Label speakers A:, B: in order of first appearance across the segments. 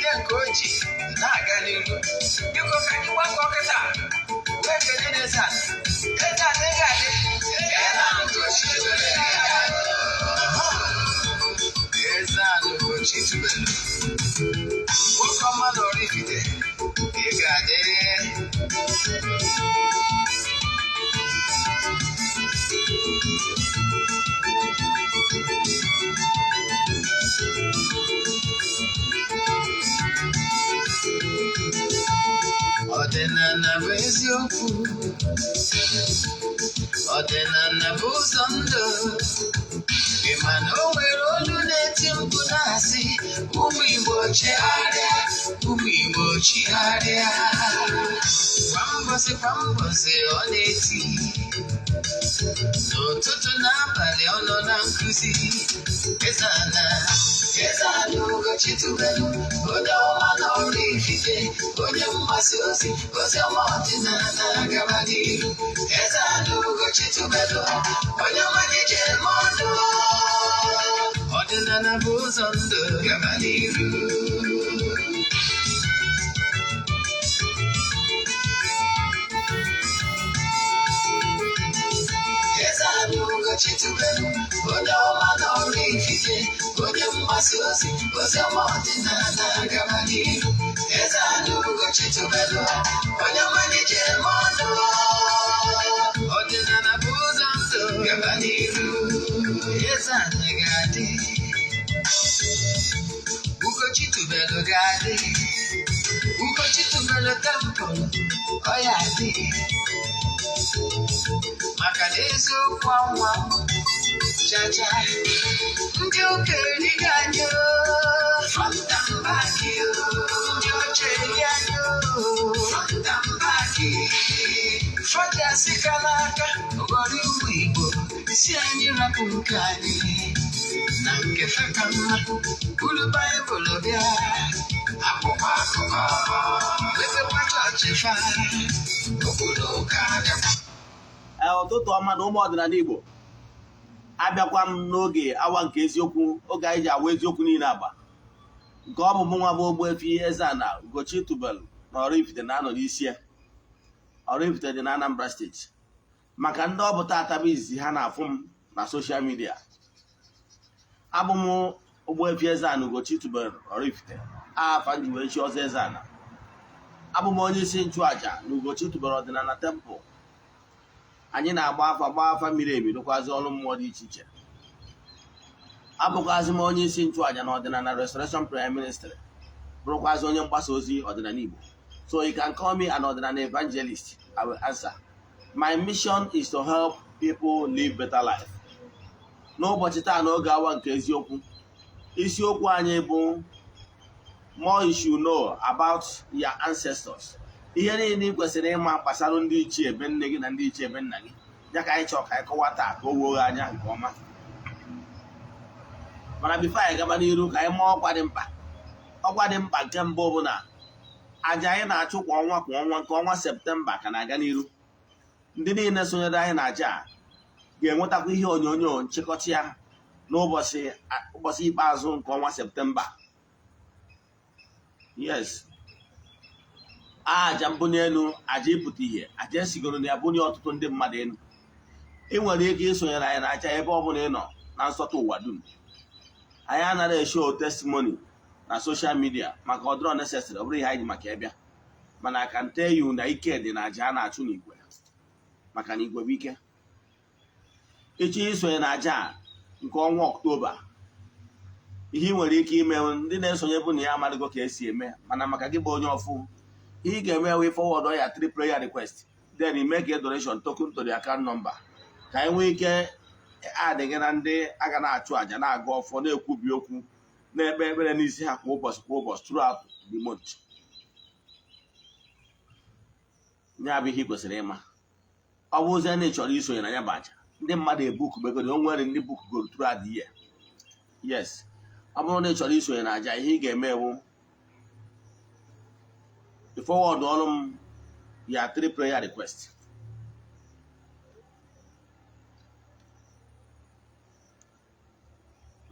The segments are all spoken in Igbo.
A: Jide nke o ji na-aga n'ihu. Biko, ka anyị gbakọ kịta wee kelee n'eze ala. Eze ala, ị ga-adị. Eze ala Ugochi tubelu, nwoke ọma na Oraifite, ị ga-adị. Ọdịnala bụ eziokwu, ọdịnala bụ ụzọ ndụ. Ị ma na o nwere olu na-eti mkpu na-asị, "Ụmụ Igbo, chegharịa, ụmụ Igbo, chigharịa." Kwa mbọsị kwa mbọsị ọ na-eti, n'ụtụtụ n'abalị ọ nọ na nkụzi. Eze ana, Eze ana Ugochi tubelu, onye ọma na Oraifite, onye mgbasa ozi ozi ọma ọdịnala, gaba n'iru. Eze ana Ugochi tubelu, onye ọma ji eme ọnụ. Ọdịnala bụ ụzọ ndụ, gaba n'iru. Eze ana Ugochi tubelu, onye ọma na Oraifite, onye mgbasa ozi ozi ọma ọdịnala, gaba n'iru. Eze ana Ugochi tubelu, onye ọma ji eme ọnụ. Ọdịnala bụ ụzọ ndụ, gaba n'iru. Eze ana ga-adị, Ugochi tubelu ga-adị, Ugochi tubelu temple ọ ya adị, maka na eziokwu anwa chacha. Ndị ụka erighị anyị front and back, ndị oche eri anyị front and back. Fọdụ ka n'aka ghọrọ ụmụ Igbo si anyị rapụ nke anyị na nke fe ka mma. Buru Baịbụl bịa, akwụkwọ akụkọ, mepekwa chọọchị fa, okpuru ụka bịakwa.
B: Ee, ụtụtụ ọma na ụmụ ọdịnala Igbo. Abịakwa m n'oge awa nke eziokwu, oge anyị ji awa eziokwu niile agba nke ọ bụ mụ nwa bụ Ogbuefi Eze-Ana Ugochi tubelu na Oraifite na-anọ n'isi ya. Oraifite dị na Anambra Steeti. Maka ndị ọ bụ tata bụ izizi ha na-afụ m na social media, abụ m Ogbuefi Eze-Ana Ugochi tubelu Oraifite, afa nji wee chi ọzọ Eze-Ana. Abụ m onye isi nchụaja na Ugochi tubelu ọdịnala temple. Anyị na-agba afa, gbaa afa miri emi, rụkwazi ọrụ mmụọ dị iche iche. Abụkwazị m onye isi nchụaja na ọdịnala Restoration Prayer Ministry, bụrụkwazị onye mgbasa ozi ọdịnala Igbo. So you can call me an ọdịnala evangelist, I will answer. My mission is to help people live better life. N'ụbọchị taa, n'oge awa nke eziokwu, isiokwu anyị bụ "More you should know about your ancestors", ihe niile ị kwesịrị ịma gbasara ndị ichie ebe nne gị na ndị ichie ebe nna gị. Ya ka anyị chọrọ ka anyị kọwaa taa ka o wuo anya nke ọma. Mana before anyị gaba n'iru, ka anyị maa ọkwa dị mkpa. Ọkwa dị mkpa nke mbụ bụ na aja anyị na-achụ kwa ọnwa kwa ọnwa, nke ọnwa Septemba ka na-aga n'iru. Ndị niile sonyere anyị na aja a ga-enwetakwa ihe onyonyo nchịkọta ya n'ụbọchị ụbọchị ikpeazụ nke ọnwa Septemba. Yes, aja mbunye elu, aja ịpụta ihe, aja esigoro na ya bunye ọtụtụ ndị mmadụ elu. Ị nwere ike isonyere anyị na aja ebe ọ bụla ị nọ na nsọtụ ụwa dum. Anyị anaghị eshow testimony na social media maka ọ dịrọ necessary, ọ bụrụ ihe anyị ji maka ịbịa. Mana I can tell you na ike dị na aja a na-achụ n'igwe, maka na igwe bụ ike. Ịchọ isonye na aja a nke ọnwa Ọktoba, ihe ị nwere ike ime, ndị na-esonye bụ na ya amadịgo ka esi eme, mana maka gị bụ onye ọfụ, ihe ị ga-eme wee forward ya three prayer request, then you make a donation token to the account number, ka anyị nwee ike adịghị na ndị aga na-achụ àjà, na-agụ ọfọ, na-ekwubi okwu, na-ekpe ekpere n'isi ha kwa ụbọchị kwa ụbọchị throughout the month. Ya bụ ihe ị kwesịrị ịma. Ọ bụzie na ị chọrọ isonye na ya bụ àjà, ndị mmadụ ebukubegoro, o nwere ndị bukugoro throughout the year. Yes, ọ bụrụ na ị chọrọ isonye na àjà, ihe ị ga-eme ewu forward ọrụ m ya three prayer request,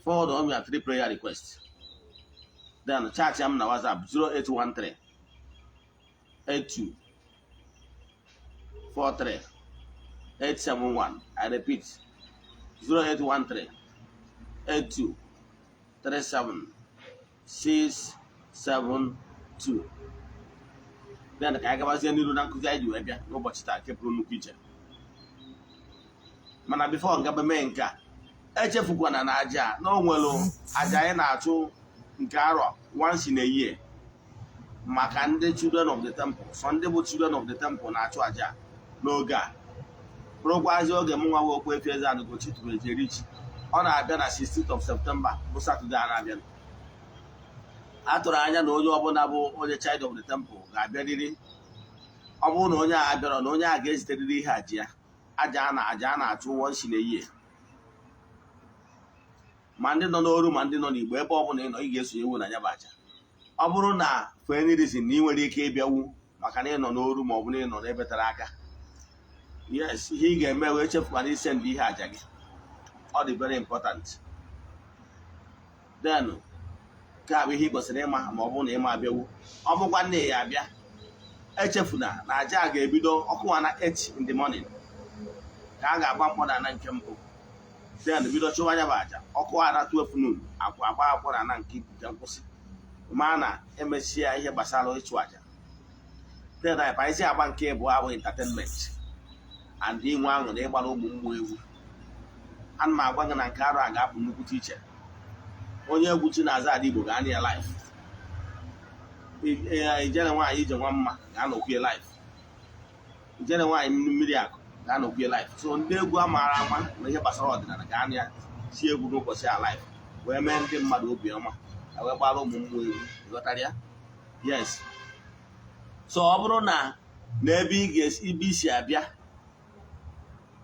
B: forward ọrụ m ya three prayer request. Then chat m na WhatsApp 0813 82 43 871. I repeat, 0813 82 37 672. Then ka anyị gabazie n'iru na nkụzi anyị ji wee bịa n'ụbọchị taa, nke pụrụ nnukwu iche. Mana before ngaba mee nke a, echefukwana na aja na o nwere aja anyị na-achụ nke arọ once in a year maka ndị children of the temple. So ndị bụ children of the temple na-achụ aja n'oge a, bụrụkwazi oge m nwa bụ Ogbuefi Eze-Ana Ugochi tụrụ ejeri ji. Ọ na-abịa na 16th of September, bụ Saturday a na-abịa. A tụrụ anya na onye ọbụla bụ onye child of the temple ga-abịarịrị. Ọ bụrụ na onye a bịara, na onye a ga-eziterịrị ihe aja ya, aja a na-achụ once in a year. Ma ndị nọ n'oru, ma ndị nọ n'Igbo, ebe ọ bụla ị nọ, ị ga-esonye ewu na ya bụ aja. Ọ bụrụ na for any reason na ị nwere ike ịbịawu maka na ị nọ n'oru ma ọ bụ na ị nọ n'ebe tere aka, yes, ihe ị ga-eme wee chefukwana isend ihe aja gị. Ọ dị very important. Then nke a bụ ihe ị kwesịrị ịma. Ma ọ bụrụ na ịma abịawu, ọ bụkwa nne ya abịa, echefuna na aja a ga-ebido ọkụwa na 8 in the morning ka a ga-agba mkpọ na nke mbụ, then bido chụwa anya bụ aja. Ọkụ na 12 noon, akwa agba akwụ na nke nkwụsị, ma na emesịa ihe gbasara ịchụ aja. Then anyị paịzi agba nke bụ abụ entertainment and inwe aṅụ na ịgbara ụmụ mmụọ egwu. Ana m agwa gị na nke arụ a ga-apụ nnukwute iche. Onye egwu chi na-aza ada Igbo ga-anị ya live, ijere nwaanyị ije nwa mma ga-anọkwu ya live, ijere nwaanyị mmiri akụ ga-anọkwu ya live. So ndị egwu a maara ama na ihe gbasara ọdịnala ga-anị ya chi egwu n'ụbọchị a live, wee mee ndị mmadụ obiọma, wee gbara ụmụ mmụọ egwu. Ghọtara ya? Yes. So ọ bụrụ na n'ebe ị ga-esi ibe isi abịa,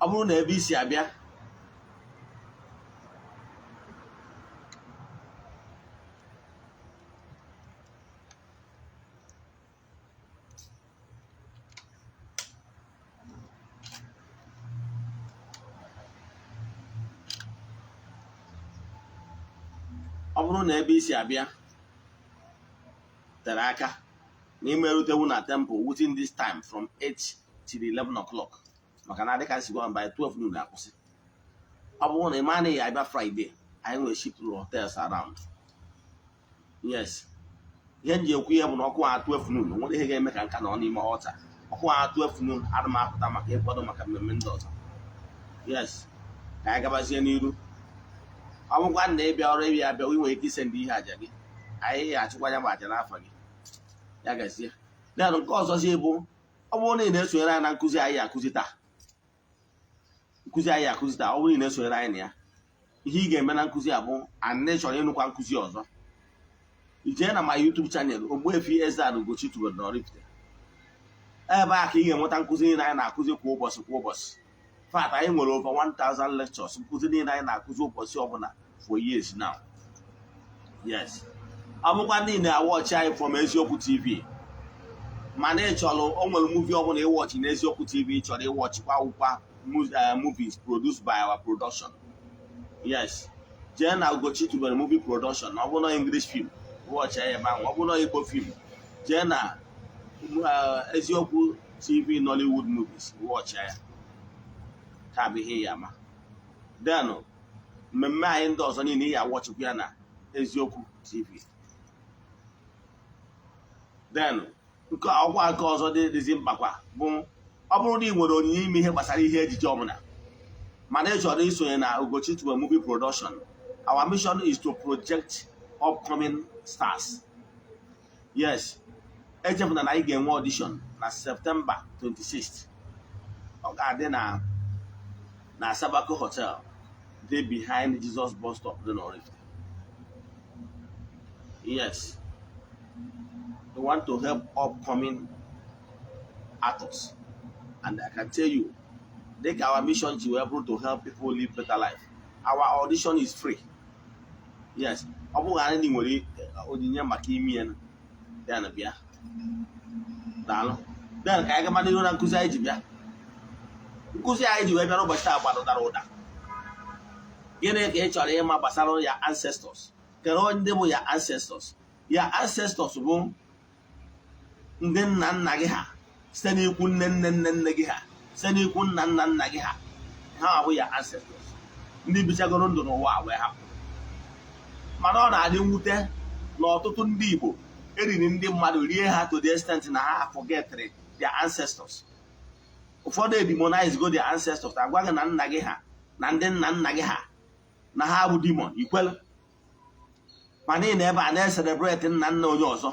B: ọ bụrụ na ebe isi abịa ọ bụrụ na ebe isi abịa tere aka na imerutewu na temple within this time from 8 till 11 o'clock, maka na adịka si gwa by 12 noon akwụsị. Ọ bụrụ na ị ma na ya abịa Friday, anyị nwere ship hotels around. Yes, ihe m ji ekwu ihe bụ na ọkụ a 12 noon, nwere ihe ga-eme ka nka nọ n'ime altar. Ọkụ a 12 noon, ana m apụta maka ịkwado maka mmemme ndị ọzọ. Yes, ka anyị gabazie n'iru. Ọ bụkwa na ịbịa ọrụ ịbịa abịa, ị nwere ike isend ihe aja gị, anyị ga-achụkwa ya bụ aja n'afọ gị. Ya gazie. Then nke ọzọzi bụ, ọ bụrụ na ị na-esonyere anyị na nkụzi anyị akụzi taa, nkụzi anyị akụzi taa, ọ bụrụ na ị na-esonyere anyị na ya, ihe ị ga-eme na nkụzi a bụ and ị chọrọ ịnụkwa nkụzi ọzọ, i jee na my YouTube channel, Ogbuefi Eze-Ana Ugochi tubelu na Oraifite. Ebe a ka ị ga-enweta nkụzi niile anyị na-akụzi kwa ụbọchị, kwa ụbọchị. Fact, anyị nwere over 1000 lectures, nkụzi niile anyị na-akụzi ụbọchị ọbụla for years now. Yes, ọ bụkwa ndị na-awatch anyị from Eziokwu TV, mana ị chọrọ, o nwere movie ọbụla ịwatch na Eziokwu TV, ị chọrọ ịwatchkwa akwụkwa movies produced by our production, yes, jee na Ugochi tubelu movie production. Ọ bụrụ na English film, watch ya ebe ahụ. Ọ bụrụ na Igbo film, jee na Eziokwu TV Nollywood movies, watch ya. Ka bụ ihe ya ama. Then mmemme anyị ndị ọzọ niile, ị ya awatchikwa ya na Eziokwu TV. Then nke ọkwa nke ọzọ dịzi mkpakwa bụ, ọ bụrụ na ị nwere onyinye ime ihe gbasara ihe ejije ọbụla, mana ị chọrọ isonye na Ugochi Tubelu movie production, our mission is to project upcoming stars. Yes, echefuna na anyị ga-enwe audition na September 26th. Ọ ga-adị na Sabako Hotel dị behind Jesus bus stop dị n'Oraifite. Yes, we want to help upcoming actors, and I can tell you, dịka our mission ji wee bụrụ to help people live better life, our audition is free. Yes, ọ bụghị anyị nwere onyinye maka ime ya, ya na bịa. Daalụ. Then ka anyị gaba n'ihu na nkụzi anyị ji bịa. Nkụzi anyị ji wee bịa n'ụbọchị taa gbadodara ụda. Gịnị ka ị chọrọ ịma gbasara ya ancestors? Kedu ndị bụ ya ancestors? Ya ancestors bụ ndị nna nna gị ha, site n'ikwu nne nne nne nne gị ha, site n'ikwu nna nna nna gị ha. Ha bụ ya ancestors, ndị bichagoro ndụ n'ụwa wee hapụ. Mana ọ na-adị mwute na ọtụtụ ndị Igbo eriri ndị mmadụ rie ha to the extent na ha forgetịrị their ancestors. Ụfọdụ edemonize go their ancestors. Agwa gị na nna gị ha na ndị nna nna gị ha na ha bụ demon, ikwelu. Mana ị na ebe a na-ecelebrate nna nna onye ọzọ.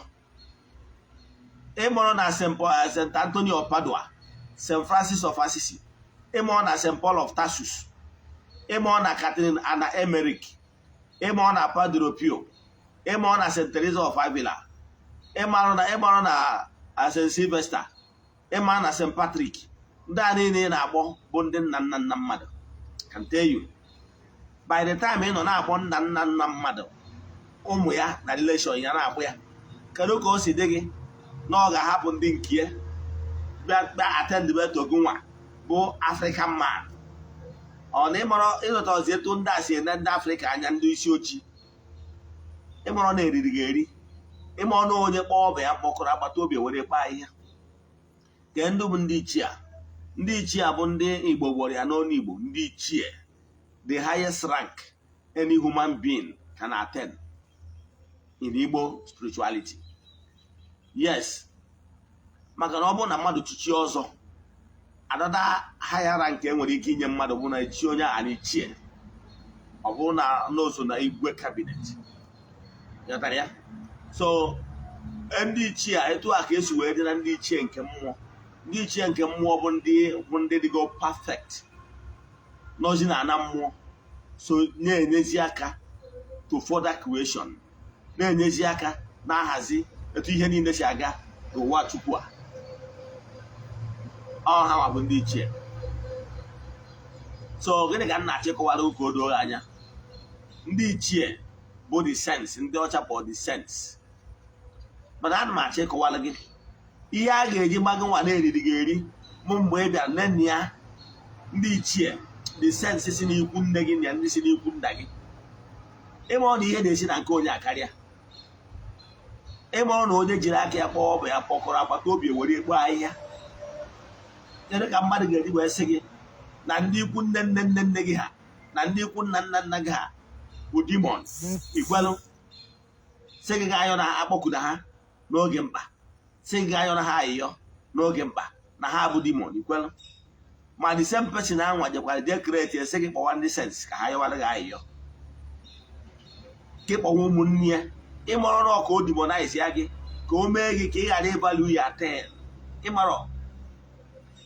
B: Ịmụrụ na St. Paul, St. Anthony of Padua, St. Francis of Assisi, ịmụrụ na St. Paul of Tarsus, ịmụrụ na Catherine Anna Emmerich, ịmụrụ na Padre Pio, ịmụrụ na St. Teresa of Avila, ịmarụ na St. Sylvester, ịmara na St. Patrick. Ndị a niile ị na-akpọ bụ ndị nna nna nna mmadụ. Can tell you, by the time ị nọ na-akpọ nna nna nna mmadụ, ụmụ ya na relation ya na-akpụ ya, kedu ka o si dị gị na ọ ga-ahapụ ndị nke ya bịa bịa attend to gị nwa bụ African man? Ọ na ịmọrọ ịlụta ọzi etu ndị a si ene ndị Afrịka anya, ndị isi ojii? Ịmọrọ na eriri ga-eri, ịmọrọ na onye kpọọ ọba ya mkpọkọrọ agbata obi were kpaa ihe ke. Ndị bụ ndị ichie a, ndị ichie a bụ ndị Igbo gwọrọ ya n'ọnụ Igbo, ndị ichie, the highest rank any human being can attain in Igbo spirituality. Yes, maka na ọ bụrụ na mmadụ chichi ọzọ, another higher rank e nwere ike inye mmadụ bụ na echi onye a na ichie, ọ bụrụ na n'oso na igwe cabinet. Ghọtara ya? So ndị ichie a, etu a ka esi wee dị na ndị ichie nke mmụọ. Ndị ichie nke mmụọ bụ ndị dịgo perfect nọzi na ana mmụọ, so na-enyezi aka to further creation, na-enyezi aka na-ahazi etu ihe niile si aga n'ụwa Chukwu a. Ọ ha nwa bụ ndị ichie. So gịnị ka m na-achịkọwara ka o doo anya? Ndị ichie bụ the saints, ndị ọcha kpọ the saints. Mana ana m achọ ịkọwara gị ihe a ga-eji gbago nwa na-eriri gị eri mụ mgbe ị bịara nne ya. Ndị ichie, the saints si n'ikwu nne gị na ndị si n'ikwu nna gị, ịma ọ na ihe na-esi na nke onye akarịa. Ịma ọ na onye jiri aka ya kpọọ ọbụ ya kpọkọrọ agbata obi ewere ekpo ahịhịa. Kedu ka mmadụ ga-eji wee sị gị na ndị ikwu nne nne nne nne gị ha na ndị ikwu nna nna nna gị ha bụ demon, ikwelụ? Sị gị ga-ayọ na akpọkuda ha n'oge mkpa, sị gị ga-ayọ na ha ayịyọ n'oge mkpa na ha bụ demon, ikwelụ? Ma the same person anwa jekwara jee create, sị gị kpọwa ndị saints ka ha yọwara gị ayịyọ, ka ịkpọwa ụmụnne ya. Ịmọrọ na ka o demonize ya gị, ka o mee gị ka ị ghara ịvalue ya ten. Ịmarọ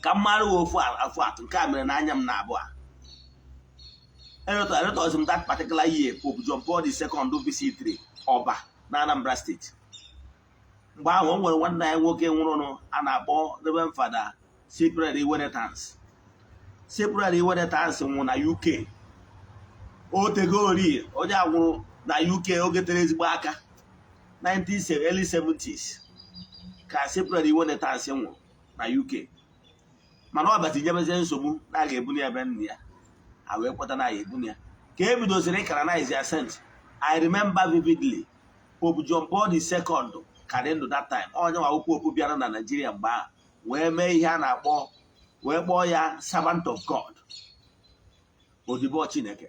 B: ka mmadụ ofu afụ atụ nke a mere n'anya m na abụọ eretọzi m. That particular year, Pope John Paul II visitiri Ọba na Anambra Steeti. Mgbe ahụ o nwere nwanne ya nwoke nwụrụnụ a na-akpọ Reverend Father Cyprian Iwene Tansi. Cyprian Iwene Tansi nwụrụ na UK. O tegori onye a nwụrụ na UK, oge tere ezigbo aka, 19 early 70s ka Cyprian Iwene Tansi nwụrụ na UK. Mana ọ bịazi nyebezie nsogbu na a ga-ebuni ya ebe nna ya, ha wee kweta na ya ebuni ya ka e bidoziri canonize ya saint. I remember vividly, Pope John Paul II ka dị ndụ that time. Onye nwa Pope bịara na Nigeria mgbe ahụ wee mee ihe a na-akpọ, wee kpọọ ya servant of God, odibo Chineke.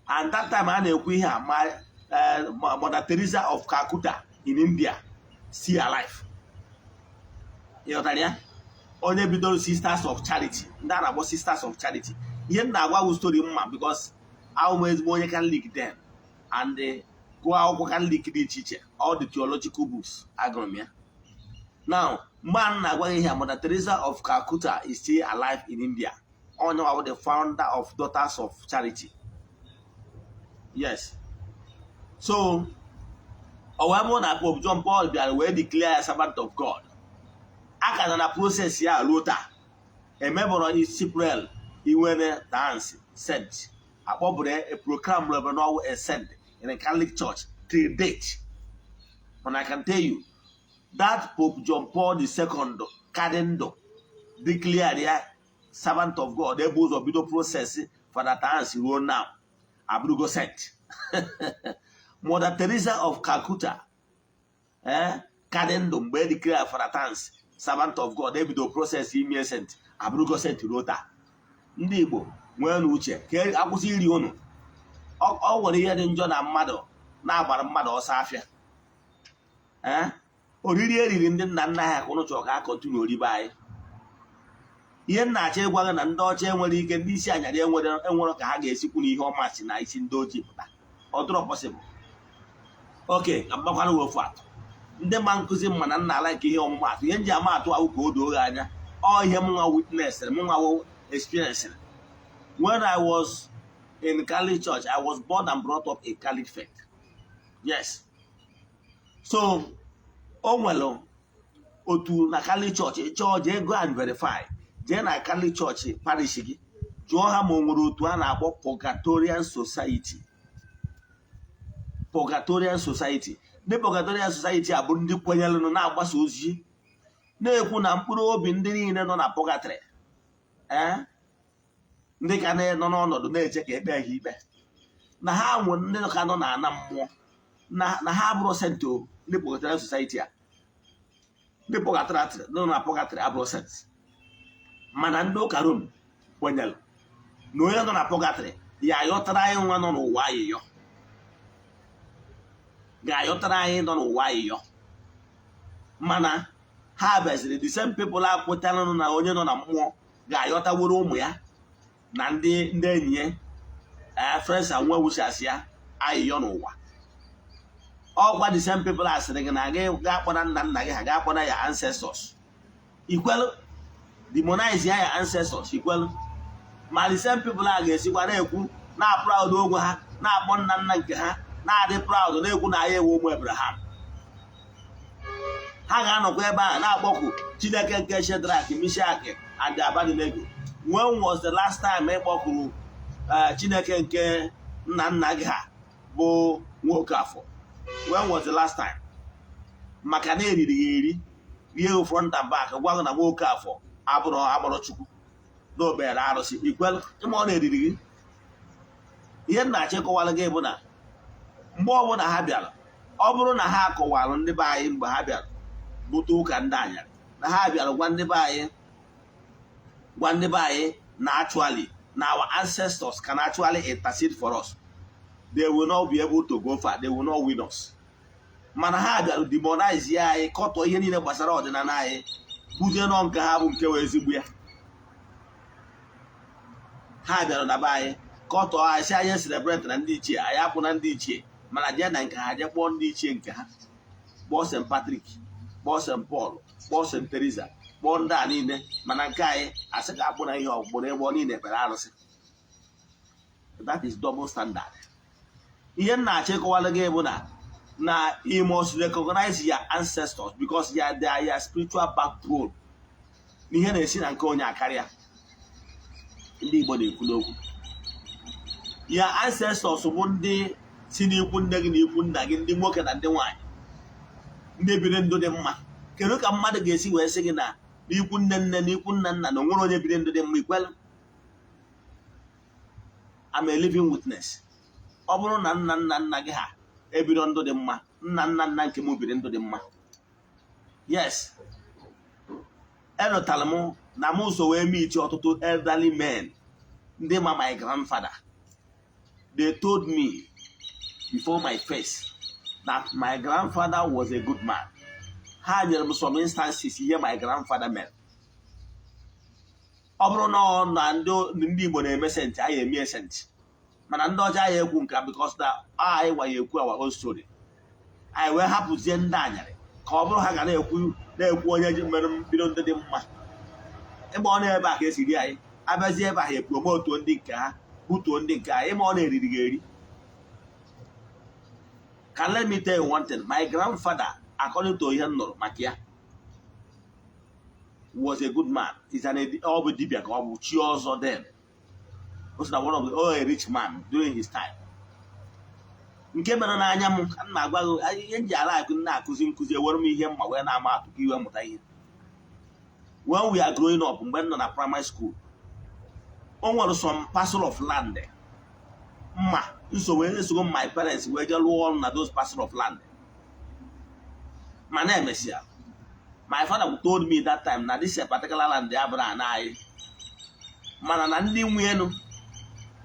B: And that time a na-ekwu ihe a, ma Mother Teresa of Calcutta in India still alive. Ịghọtara ya? Onye bidoro Sisters of Charity, ndị a na-akpọ Sisters of Charity. Ihe m na-agwa bụ story mma because ahụ m ezigbo onye Catholic then and gụọ akwụkwọ Catholic dị iche iche, all the theological books agụrụ m ya. Now, mgbe a na-agwa gị ihe a, Mother Teresa of Calcutta is still alive in India. Onye wa bụ the founder of Daughters of Charity. Yes, so ọ wee bụrụ na Pope John Paul bịara wee declare ya servant of God, a ka nọ na process ya ruo taa. Emebọrọ Cyprian Iwene Tansi saint, akpọbụrụ a proclaim Reverend ọwụ a saint in the Catholic Church till date. But I can tell you that Pope John Paul II ka dị ndụ declare ya servant of God, ebe ụzọ bido process Father Tansi ruo now abụrụgo saint. Mother Teresa of Calcutta, ee, ka dị ndụ mgbe e declare Father Tansi servant of God, ebido process ime saint, abụrụgo saint ruo taa. Ndị Igbo nwee na uche ka akwụsị iri unu. Ọ nwere ihe dị njọ na mmadụ na-agbara mmadụ ọsọ afịa, ee, oriri eriri ndị nna nna ha ka ụnụ chọrọ ka a continue oribe anyị. Ihe m na-achọ ịgwa gị na ndị ọcha enwere ike, ndị isi anyarị enwere ka ha ga-esikwu n'ihe ọma si na isi ndị ojii pụta. Ọ dịrọ possible. Oke ka mgbakwara ofu atụ, ndị ma nkụzi mma na nna ala nke ihe ọmụma atụ, ihe nji ama atụ ahụ ka o doo gị anya. Ọ ihe m nwa witness, m nwa experience when I was in Catholic Church. I was born and brought up in Catholic faith, yes. So o nwere otu na Catholic Church, chọọ jee go and verify, jee na Catholic Church parish gị, jụọ ha ma o nwere otu a na-akpọ Purgatorian Society. Purgatorian Society, ndị Purgatorian Society a bụ ndị kwenyere na-agbasa ozi na-ekwu na mkpụrụ obi ndị niile nọ na purgatory, ee, ndị ka nọ n'ọnọdụ na-eche ka ekpe ha ikpe, na ha nwere ndị ka nọ n'ana mmụọ, na ha abụrụ saint o. Ndị Purgatorian Society a, ndị purgatory nọ na purgatory abụrụ saint, mana ndị ụka Rom kwenyere na onye nọ na purgatory ya ayọtara anyị nwa nọ n'ụwa ayịyọ, ga-ayọtara anyị nọ n'ụwa ayịyọ. Mana ha bịaziri, the same people akwetaranụ na onye nọ na mmụọ ga-ayọtaworo ụmụ ya na ndị enyi ya, friends and well wishers ya ayịyọ n'ụwa. Ọgwa the same people asịrị gị na gị ga-akpọna nna nna gị ha, ga-akpọna ya ancestors, ikwelu demonize ya ancestors, ikwelu. Ma the same people a ga-esikwa na-ekwu na proud ogwe ha na-akpọ nna nna nke ha, na-adị proud na-ekwu na ya ewe ụmụ Abraham. Ha ga-anọkwa ebe a na-akpọku Chineke nke Shadrach, Meshach and Abednego. When was the last time ị kpọkuru Chineke nke nna nna gị ha bụ nwoke afọ? When was the last time? Maka na eriri ya eri rie front and back, gwa gị na nwoke afọ abụrụ agbọrọ Chukwu na obere arụsị, ikwelu ịma ọ na-eriri gị. Ihe m na-achọ ịkọwara gị bụ na mgbe ọbụla ha bịara, ọ bụrụ na ha kọwara ndị be anyị mgbe ha bịara bute ụka ndị anyarị, na ha bịara gwa ndị be anyị na actually na our ancestors can actually intercede for us, they will not be able to go far, they will not win us. Mana ha bịara demonize ya anyị, kọtọ ihe niile gbasara ọdịnala anyị, buje nọ nke ha bụ nke wee ezigbo ya. Ha bịara na be anyị kọtọ anyị, sị anyị celebrate na ndị ichie anyị, akwụ na ndị ichie, mana jee na nke ha, jee kpọọ ndị ichie nke ha, kpọọ St. Patrick, kpọọ St. Paul, kpọọ St. Teresa, kpọọ ndị a niile. Mana nke anyị asị ka akpụ na ihe ọgbụrụ ebe ọ niile ekpere arụsị. That is double standard. Ihe m na-achọ ịkọwara gị bụ na you must recognize your ancestors because they are your spiritual backbone. Ihe na-esi na nke onye akarịa. Ndị Igbo na-ekwu n'okwu your ancestors bụ ndị si n'ikwu nne gị na ikwu nna gị, ndị nwoke na ndị nwanyị, ndị biri ndụ dị mma. Kedu ka mmadụ ga-esi wee sị gị na n'ikwu nne nne na ikwu nna nna na onwere onye biri ndụ dị mma, ikwelu? I'm a living witness. Ọ bụrụ na nna nna nna gị ha ebiro ndụ dị mma, nna nna nna nke m biri ndụ dị mma. Yes, elụtara m na m so wee meet ọtụtụ elderly men ndị ma my grandfather. They told me before my face that my grandfather was a good man. Ha nyere m some instances ihe my grandfather mere. Ọ bụrụ na ọ na ndị Igbo na-eme saint, anyị eme saint, mana ndị ọcha anyị ekwu nke a because na anyị gwa ya ekwu our own story. Anyị wee hapụzie ndị anyarị ka ọ bụrụ ha ga na-ekwu na-ekwu onye ji mere mbido ndị dị mma. Ịgba ọ na-ebe a ka esi ri anyị, abịazie ebe ahụ epromotuo ndị nke ha, butuo ndị nke ha. Ịma ọ na-eriri gị eri. Can let me tell you one thing. My grandfather, according to ihe m nụrụ maka ya, was a good man. Is an ọ bụ dibịa ka ọ bụ chi ọzọ. Then o so na one of the oh, a rich man during his time. Nke mere n'anya m ka m na-agwa gị, ihe m ji ala akụ na-akụzi nkụzi, ewere m ihe mma wee na-ama atụ ka iwe mụta ihe. When we are growing up, mgbe m nọ na primary school, o nwere some parcel of land. Mma nso wee esogho my parents wee jee lụọ ọrụ na those parcel of land. Mana emesịa, my father told me that time na this particular land ya bụrụ ana anyị, mana na ndị nwe elu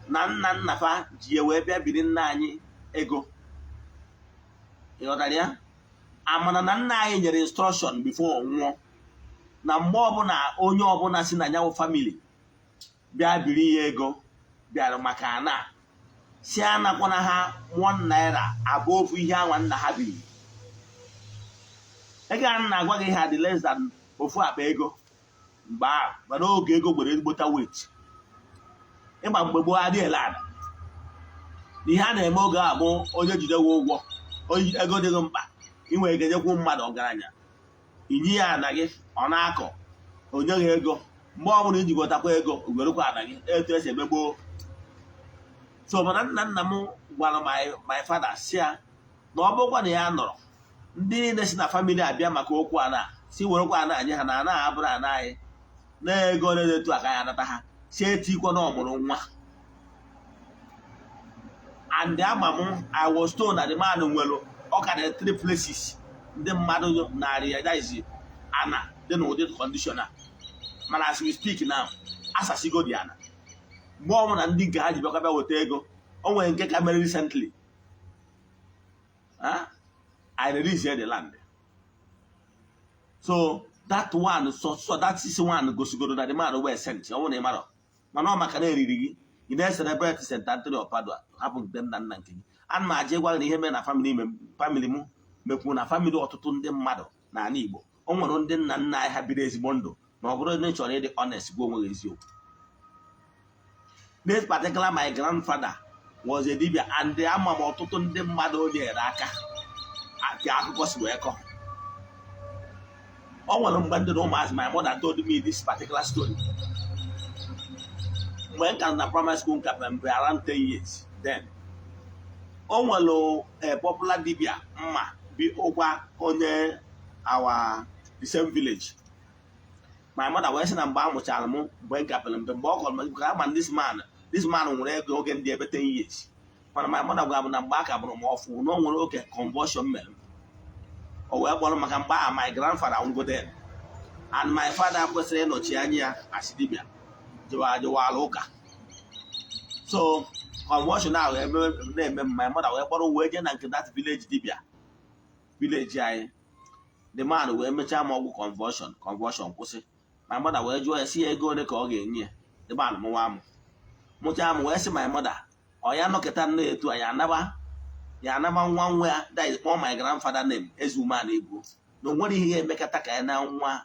B: na nna nna fa ji ya wee bịa biri nna anyị ego. Ịghọtara ya? Amana na nna anyị nyere instruction before ọ nwụọ na mgbe ọbụla onye ọbụla si na nyanwụ family bịa biri ya ego bịara maka ana si anakwana ha ₦1 above ihe anwa nna ha biri. Ego a na-agwa gị ha dị less than ofu akpa ego mgbe ahụ, mana oge ego gwere ezigbota weight. Ịgba mgbe gboo adịghị ele ala. Ihe a na-eme oge a bụ onye jidewe ụgwọ, onye ego dịghị mkpa, inwe ike jekwu mmadụ ọgaranya, inye ya ana gị, ọ na-akọ, onye gị ego. Mgbe ọbụla iji gwetakwa ego, werekwa ana gị. Etu esi eme gboo. So mana nna nna m gwara my father si ya na ọ bụrụkwa na ya nọrọ, ndị niile si na family abịa maka okwu ana, si werekwa ana anyị ha na ana abụrụ ana anyị na ego ole dị etu a ka anyị anata ha, si etikwa na ọmụrụ nwa. And ama m, I was told na the man nwere ọ ka dị three places ndị mmadụ narị ya is ana dị n'ụdị condition a. Mana as we speak now, asasigo dị ana. Mgbe ọbụla ndị nke ha ji bịakwa bịa weta ego, o nwere nke ka mere recently. Ah, I release the land. So that one, so that is one gosigoro na the man were sent. Ọ bụrụ na ị mara, mana ọ maka na eriri gị, ị na-celebrate St. Anthony of Padua, hapụ nke nna nna nke gị. Ana m aja ịgwa gị na ihe mere na family family m mekwu na family ọtụtụ ndị mmadụ n'ala Igbo. O nwere ndị nna nna anyị ha biri ezigbo ndụ, na ọ bụrụ na ị chọrọ ịdị honest, gwa onwe gị eziokwu. This particular my grandfather was a dibia, and ama m ọtụtụ ndị mmadụ o nyere aka ka akụkọ si wee kọọ. O nwere mgbe ndị na ụmụazị, my mother told me this particular story mgbe m ka nọ na primary school, nka mgbe around 10 years then. O nwere a popular dibia mma bi ụkwa onye our the same village. My mother wee sị na mgbe a mụchara m, mgbe m kapịrị mpe, mgbe ọ kọrọ m ka ama this man nwere ego oge ndị ebe 10 years. Mana my mother gwara m na mgbe a ka mụrụ m ọfụ, na o nwere oge convulsion mere m. O wee kpọrọ maka mgbe ahụ my grandfather nwụgo then, and my father kwesịrị ịnọchi anya ya as dibia jewala ụka. So convulsion ahụ eme na-eme m, my mother wee kpọrọ wee jee na nke that village dibia, village anyị. The man wee mechaa m ọgwụ convulsion, convulsion kwụsị. My mother wee jụọ ya si ya ego ole ka ọ ga-enye ya. The man mụwa m, mụchaa m, wee sị my mother ọ ya nọkịta nne etu a ya anaba ya anaba nwa nwa ya, that is kpọọ my grandfather name, Eze Umeala Ebuo, na o nwere ihe ga-emekọta ka ya na nwa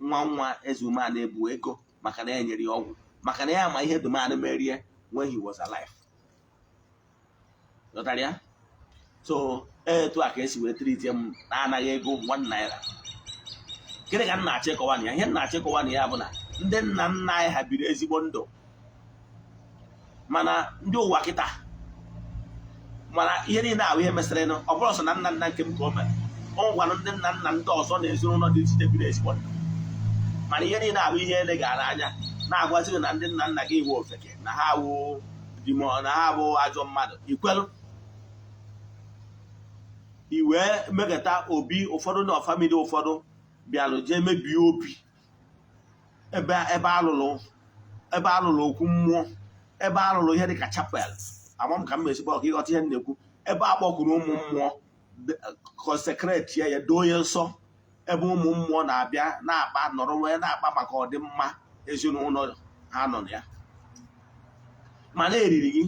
B: nwa nwa Eze Umeala Ebuo ego, maka na ya nyere ya ọgwụ, maka na ya ma ihe the man merie when he was alive. Ghọtara ya? So etu a ka esi wee treat m na-anaghị ego ₦1. Gịnị ka m na-achọ ịkọwa na ya? Ihe m na-achọ ịkọwa na ya bụ na ndị nna nna anyị ha biri ezigbo ndụ, mana ndị ụwa kịta, mana ihe niile ahụ ihe mesịrị, ọ bụrụ sọ na nna nna nke m ka o mere, o nwekwanụ ndị nna nna ndị ọzọ na ezinụlọ dị iche iche biri ezigbo ndụ. Mana ihe niile ahụ ihe elegara anya na-agwazi gị na ndị nna nna gị wụ ofeke, na ha wụ demon, na ha bụ ajọ mmadụ, ikwelu i wee mekọta obi. Ụfọdụ na family ụfọdụ bịalụ jee mebie obi ebe alụlụ okwu mmụọ, ebe alụlụ ihe dịka chapel. Ama m ka m mesikwa ọka ịghọta ihe m na-ekwu. Ebe a kpọkuru ụmụ mmụọ, consecrate ya, doo ya nsọ, ebe ụmụ mmụọ na-abịa na-akpa, nọrọ wee na-akpa maka ọdịmma ezinụlọ ha nọ na ya. Mana eriri gị,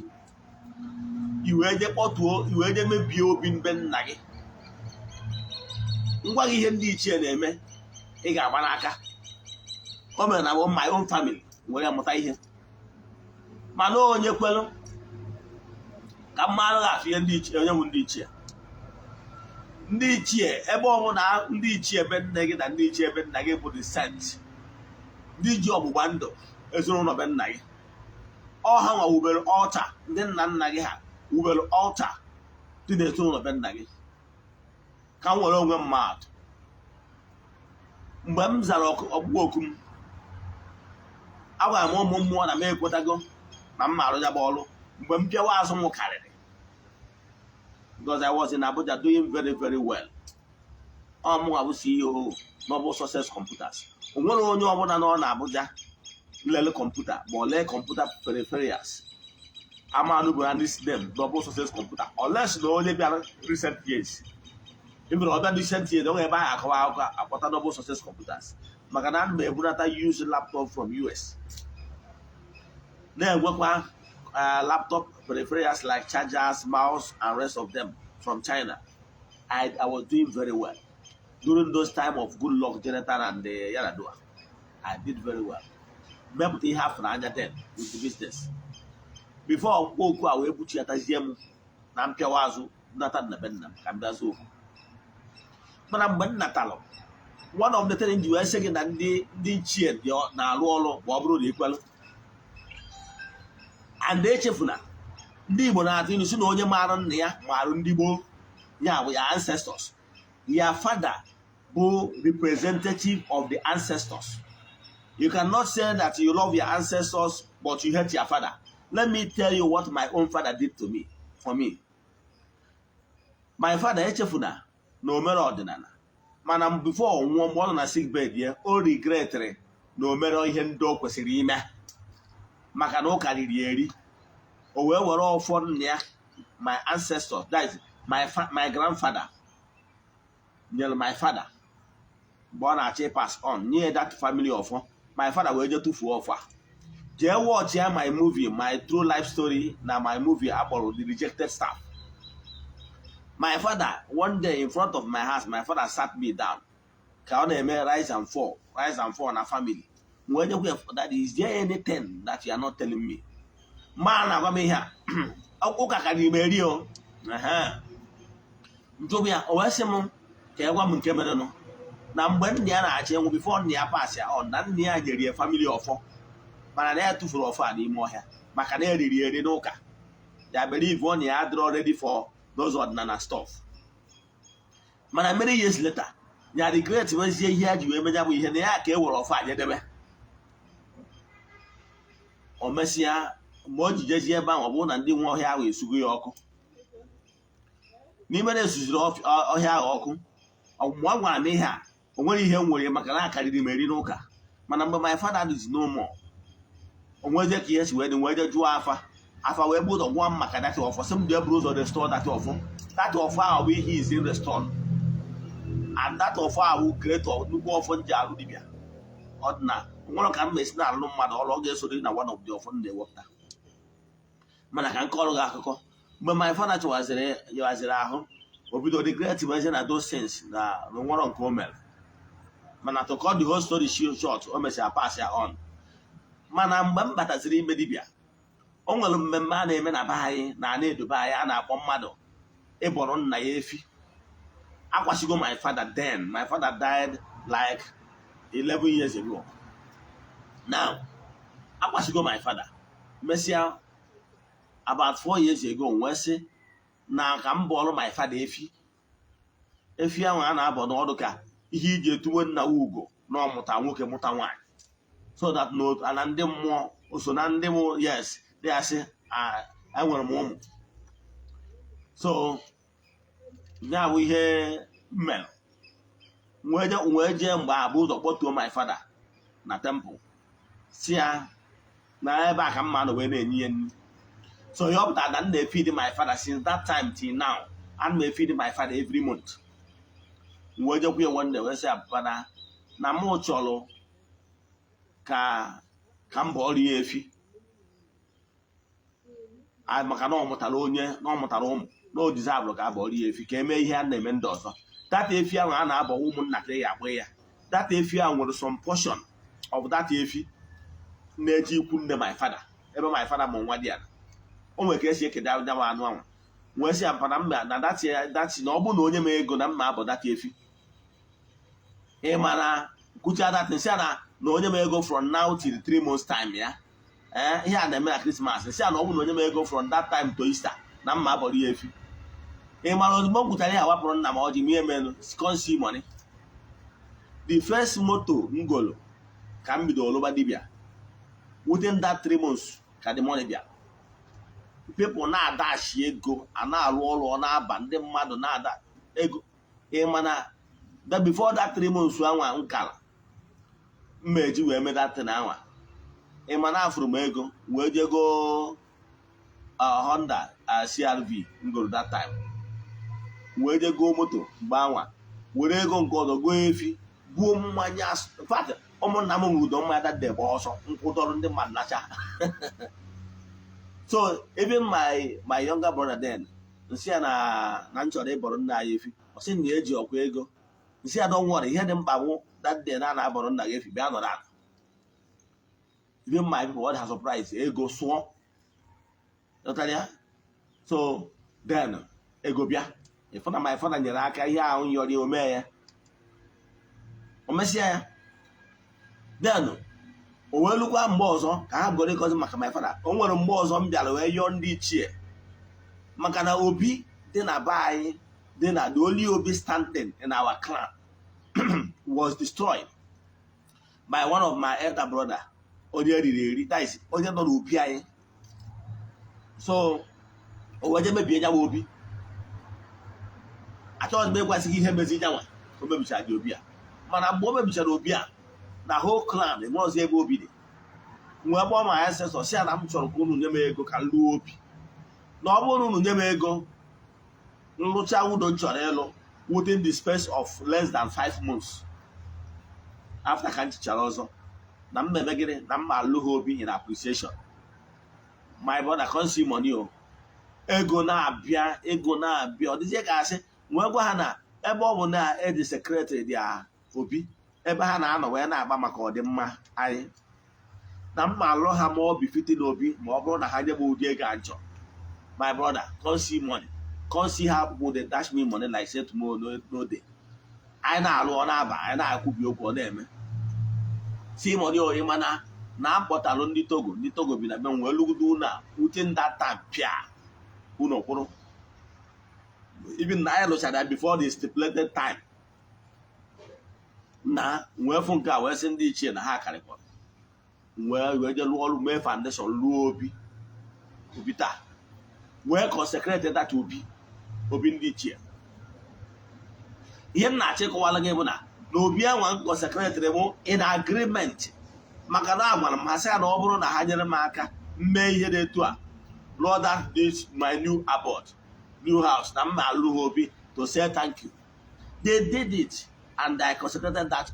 B: i wee jee kpọtuo, i wee jee mebie obi mbe nna gị. Ngwa gị, ihe ndị ichie na-eme, ị ga-agba n'aka. O mere na my own family were mụta ihe. Mana onye kwelu ka mmadụ ga-afụ ihe ndị ichie, onye bụ ndị ichie, ndị ichie, ebe ọbụla ndị ichie ebe nne gị na ndị ichie ebe nna gị bụ the saint, ndị ji ọgbụgba ndụ ezinụlọ be nna gị, ọ ha nwa wubere altar. Ndị nna nna gị ha wubere altar dị n'ezinụlọ be nna gị. Ka m were onwe m maatụ. Mgbe m zara ọkpụkpọ oku m, agwara m ụmụ mmụọ na m ekwetago na m ma arụ ya bụ ọrụ. Mgbe m pịawa azụ m karịrị, because I was in Abuja doing very, very well. Ọ mụnwa bụ CEO Noble Success Computers. O nwere onye ọbụla nọ na Abuja lele kọmputa ma ọ lee kọmputa peripherals amanụ bụ na this name, Noble Success Computer, unless na onye bịara recent years. Even ọ bịa recent years, onwe ebe ahụ akọwa akụkọ akpọta Noble Success Computers, maka na ana m ebunata used laptop from US, na-enwekwa laptop peripherals like chargers, mouse and rest of them from China. I was doing very well during those time of Goodluck Jonathan and Yar'Adua. I did very well, mepụta ihe afọ n'anya then with the business before ọkpụkpọ oku a wee buchiatazie m na mpịawa azụ nata nna be nna m ka m bịa zụọ okwu. Mana mgbe m natalụ, one of the things ji wee sị gị na ndị ichie dị na-arụ ọrụ ma ọ bụrụ na ikwelụ and echefuna, ndị Igbo na-atụ ilu si na onye maara nna ya maara ndị gboo ya bụ ya ancestors. Ya father bụ representative of the ancestors. You cannot say that you love your ancestors but you hate your father. Let me tell you what my own father did to me, for me. My father, echefuna na o mere ọdịnala, mana before ọ nwụọ, mgbe ọ nọ na sick bed ya, o regretịrị na o mere ihe ndị o kwesịrị ime, maka na ụka riri eri. O wee were ọfọ nna ya, my ancestors, that is my grandfather nyere my father mgbe ọ na-achọ pass on, nye that family ọfọ. My father wee jee tụfuo ọfọ a. Jee watch ya my movie, my true life story, na my movie akpọrọ The Rejected Staff. My father, one day in front of my house, my father sat me down ka ọ na-eme rise and fall, rise and fall na family. Wee nyekwa ya, "That is there anything that you are not telling me?" Ma na-agwa m ihe a, ụka karịrị m eri o. Njụbụ ya, o wee sị m ka ya gwa m nke merenụ na mgbe nna ya na-achọ ịnwụ, before nna ya pass ya ọ na nna ya nyere ya family ọfọ, mana na ya tụfuru ọfọ a n'ime ọhịa maka na eriri eri n'ụka ya. Believe ọ na ya adịrọ ready for those ọdịnala stuff. Mana many years later, ya regret wezie ihe ya ji wee menya bụ ihe na ya ka e were ọfọ a nyedebe. O mesịa, mgbe o ji jezie ebe ahụ, ọ bụrụ na ndị nwe ọhịa ahụ esugo ya ọkụ. N'ime na esuziri ọhịa ahụ ọkụ, mgbe ọ gwara m ihe a, o nwere ihe m nwere maka na akarịrị m eri n'ụka. Mana mgbe my father is no more, o nwezie ka ihe si wee dị, wee je jụọ afa. Afa wee bụ ụzọ gwa m maka that ọfọ, sị m dị eburu ụzọ restore that ọfọ. That ọfọ ahụ bụ ihe izi restore, and that ọfọ ahụ create nnukwu ọfọ m ji alụ dibịa ọdịna. Nwere ka m esi na-alụ mmadụ ọrụ, ọ ga-esoro na one of the ọfọ m na-ewepụta. Mana ka nke ọrụ gị akụkọ, mgbe my father chọwaziri ahụ, o bido regret wezie na those things na nwere nke o mere. Mana to cut the whole story short, o mesịrị pass ya on. Mana mgbe m bataziri ime dibịa, o nwere mmemme a na-eme na be anyị na ana edobe anyị, a na-akpọ mmadụ ịbọrọ nna ya efi. Akwashigo my father then. My father died like 11 years ago now. Akwashigo my father, mesịa about 4 years ago, wee sị na ka m bọọlụ my father efi. Efi ahụ a na-abọ n'ọdụ ka ihe iji etuwe nna ugo na ọmụta nwoke, mụta nwaanyị, so that na ndị mmụọ so na ndị mụ, yes, dị asị enwere m ụmụ. So ya bụ ihe m mere. Wee jee mgbe a bụ ụzọ kpọtuo my father na temple, si ya na ebe a ka mma nọ wee na-enye ya nri. So ihe ọ pụtara na m na-efeed my father since that time till now. Ana m efeed my father every month. Wee jekwu ya nwanne, wee sị ya, "Papa, na mụ chọrọ ka m bọọrọ ya efi maka na ọ mụtara onye, na ọ mụtara ụmụ, na o deserve ka a bọọrọ ya efi, ka emee ihe a na-eme ndị ọzọ." That efi ahụ a na-abọ, ụmụntakịrị ya agba ya. That efi ahụ nwere some portion of that efi na-eji ikwu nne my father, ebe my father ma nwa dị ya. O nwere ka esi ekede anya anụ ahụ. Wee sị ya, "Mpa, na mma na that na ọ bụrụ na onye m ego na mma abụ that efi." Ị mara kwucha that, nsị a na onye m ego from now till 3 months time ya, ee, ihe a na-eme na Christmas, nsị a na ọ bụrụ na onye m ego from that time to Easter, na mma abọrọ ya efi. Ị mara, ozugbo m kwuchara ya, wapụrụ nna m ọjị m ihe menụ consi money. The first moto m golo ka m bidoro lụba dibịa, within that 3 months ka the money bịara. People na-adashi ego, a na-arụ ọrụ, ọ na-aba ndị mmadụ na-ada ego. Ịma na that before that 3 months anwa nkara mma eji wee mee that thing anwa, ịma na afụrụ m ego wee jego Honda CRV ngoro that time, wee je goo moto mgbe anwa, were ego nke ọzọ goo efi, buo mmanya. In fact, ụmụnna m nwudo mmanya that day, gba ọsọ nkwụdọrọ ndị mmadụ nacha. So even my younger brother then, nsị ya na m chọrọ ịbọrọ nna anyị efi. Ọ sị na ya eji ọkwa ego. Nsị ya, "Don't worry, ihe dị mkpa bụ that day na na-abọrọ nna gị efi, bịa nọrọ ala." Even my people, what ha surprise, ego sụọ. Ghọtara ya? So then ego bịa, ịfụ na my father nyere aka ihe ahụ yọrọ ya, o mee ya, o mesịa ya. Then o wee lukwa mgbe ọzọ ka ha goro ịgọzi maka my father. O nwere mgbe ọzọ m bịara wee yọọ ndị ichie maka na obi dị na be anyị, dị na the only obi standing in our clan was destroyed by one of my elder brother, onye eriri eri, that is, onye nọ n'obi anyị. So o wee jee mebie nyawa obi. Achọghị m ịgwasị gị ihe mezi nyanwa o mebichara gị obi a, mana mgbe o mebichara obi a na whole clan enwe ọzọ ebe obi dị, wee kpọọ my ancestor, si ya na m chọrọ ka unu nye m ego ka m lụọ obi, na ọ bụrụ na unu nye m ego nrụcha udo m chọrọ ịlụ within the space of less than 5 months after ka m chichara ọzọ, na m eme gịnị, na m alụ ha obi in appreciation. My brother, come see money o. Ego na-abịa, ego na-abịa. Ọ dịzie ka asị wee gwa ha na ebe ọ bụ na eji secretary dị obi ebe ha na-anọ wee na-agba maka ọdịmma anyị, na mma alụ ha ma ọ bi fite n'obi, ma ọ bụrụ na ha nye m ụdị ego a nchọ. My brother, come see money. Come see how people dey dash me money like say tomorrow no dey. Anyị na-alụ, ọ na-aba. Anyị na-akwubi okwu, ọ na-eme. See money oyi. Mana na akpọtalụ ndị Togo, ndị Togo bi na be m, wee lụgide ụlọ a within that time, pịa ụlọ kwụrụ. Even na anyị lụchara ya before the stipulated time. Na wee fụ nke a, wee sị ndị ichie na ha karịkwara, wee jee lụọ ọrụ, mee foundation, lụọ obi. Obi taa, wee consecrate that obi, obi ndị ichie. Ihe m na-achọ ịkọwara gị bụ na obi anwa m consecrate mụ in agreement, maka na agwara m ha sị ya na ọ bụrụ na ha nyere m aka mee ihe dị etu a, lụọ that this my new abode, new house, na m ma alụ ha obi to say thank you. They did it and I consecrated that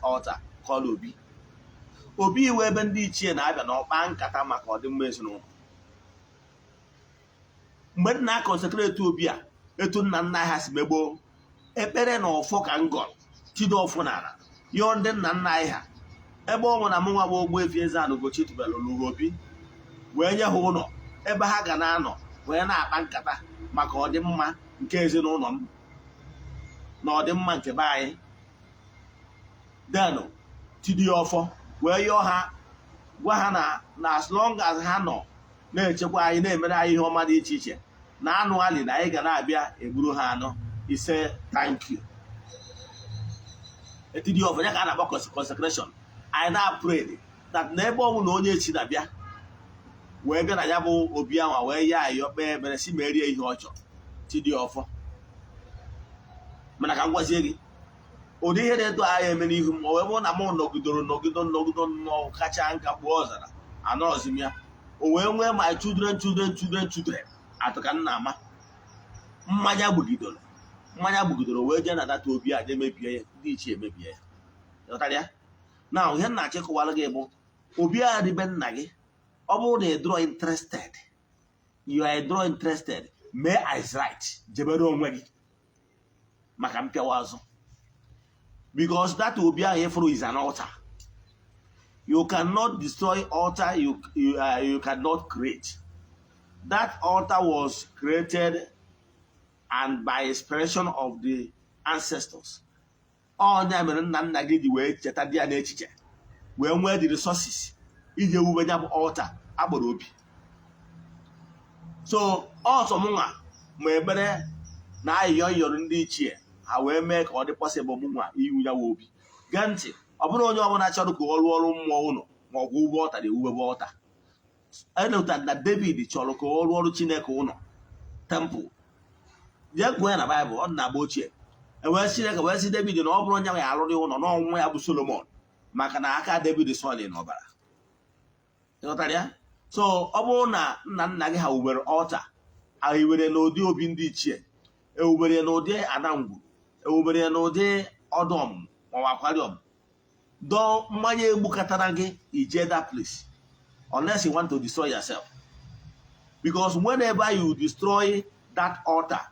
B: altar called obi. Obi iwe ebe ndị ichie na-abịa na ọkpa nkata maka ọdịmma ezinụlọ. Mgbe m na-aconsecrate obi a, etu nna nna ha si megboo, ekpere na ọfọ ka m gọrọ, chido ọfọ n'ala, yọọ ndị nna nna anyị ha, ebe ọ bụ na mụ nwa bụ Ogbuefi Eze-Ana Ugochi tubelu lụrụ obi, wee nye ha ụlọ ebe ha ga na-anọ wee na-akpa nkata maka ọdịmma nke ezinụlọ m na ọdịmma nke be anyị. Denụ tidi ọfọ wee yọọ ha, gwa ha na as long as ha nọ na-echekwa anyị, na-emere anyị ihe ọma dị iche iche, na anụ ali na anyị ga na-abịa egburu ha anụ ise. Thank you. Etidi ọfọ ya ka a na-akpọ consecration. Anyị na-pray that na ebe ọ bụla onye echi na-abịa wee bịa na ya bụ obi anwa, wee ya ayọ, kpee ekpere, si merie ihe ọ chọrọ, chidi ọfọ. Mana ka m gwazie gị, ụdị ihe na-eto agha eme n'ihu m, o wee bụrụ na mụ nọgidoro nọgido nọgido nnọọ kacha nka kpuo ọzara anọzi m ya, o wee nwee my children, children, children, children atụ ka m na-ama mmanya gbugidoro, mmanya gbugidoro, wee jee na data obi a jee mebie ya. Ndị ichie mebie ya. Ghọtara ya? Na ihe m na-achọ ịkọwara gị bụ obi a dị be nna gị, ọ bụrụ na ị draw interested, you are draw interested, mee as right, jebere onwe gị maka mpịawa azụ, because that obi ahụ ịfụrụ is an altar. You cannot destroy altar. You cannot create. That altar was created and by inspiration of the ancestors. Ọnya mere nna nna gị ji wee cheta dị ya n'echiche, wee nwee the resources iji ewube ya bụ altar agbara obi. So ọsọ mụnwa ma ekpere na ayịyọ yọrọ ndị ichie ha wee mee ka ọ dị possible mụnwa iwu ya wee obi. Gee ntị, ọ bụrụ onye ọbụla chọrọ ka ọ rụọ ọrụ mmụọ ụlọ ma ọ bụ ugbo ọta na-ewubebe ọta. Elota na David chọrọ ka ọ rụọ ọrụ Chineke ụlọ, temple. Jee gụọ ya na Baịbụl, ọ dị na agba ochie. Ewee Chineke wee sị David na ọ bụrụ onye ya arụrụ ụlọ n'ọnwụ ya bụ Solomon, maka na aka David sọlị n'ọbara. Ịghọtara ya? So ọ bụrụ na nna nna gị ha wubere altar, hiwere n'ụdị obi ndị ichie, ewubere n'ụdị anangwuru, ewubere n'ụdị ọdụ ọmụmụ maọbụ akwari ọmụmụ, dọọ mmanya egbukatara gị ije that place, unless you want to destroy yourself, because whenever you destroy that altar,